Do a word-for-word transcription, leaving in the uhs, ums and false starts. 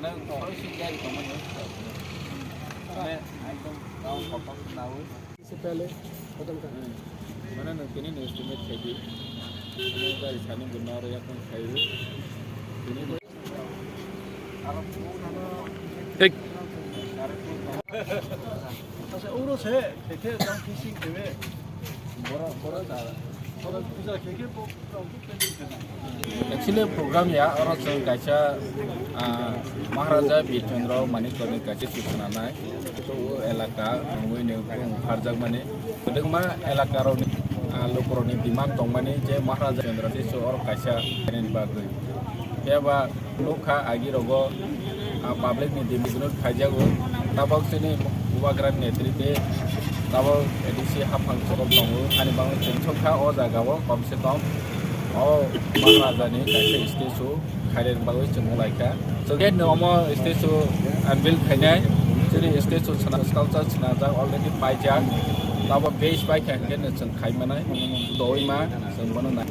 Mane, ekdom, ekdom, ekdom, ekdom. Mane, nwng tini ni estimate khai di. Mane, gari sani bo naro yakung khai di. Tini bo Thik. Acha, uro se, khe khe jang fishing khe be. Bora, bora da. Bora puja khe khe bo, bo pending khe na. Actually, program ya, oro chwng kaisa, ah, Maharaja Bir Chandra Manikya ni kaisa sukna nai. To o elaka, nungwi ni bung pharjak mani. Kwbangma elaka rok ni, ah, luku rok ni demand tong mani je Maharaja Chandra Sishu oro kaisa khainani bagwi. Phiya ba nukha agi rogo, ah, public ni demand no khaijago. Tabok chini Bubagra ni netrite tabok A D C haphang chukuk tongo. Ani bagwi chwng sokha o jaga o kom se kom o Maharaja ni kaisa statue khairani bagwi chwng wnglaikha. Chwng khe no omo statue unveil khainai, chini statue chwna sculpture chwnajak already paijak. Tabok base paikha hwnkhe no chwng khaimanai. Doima chwng bono nai.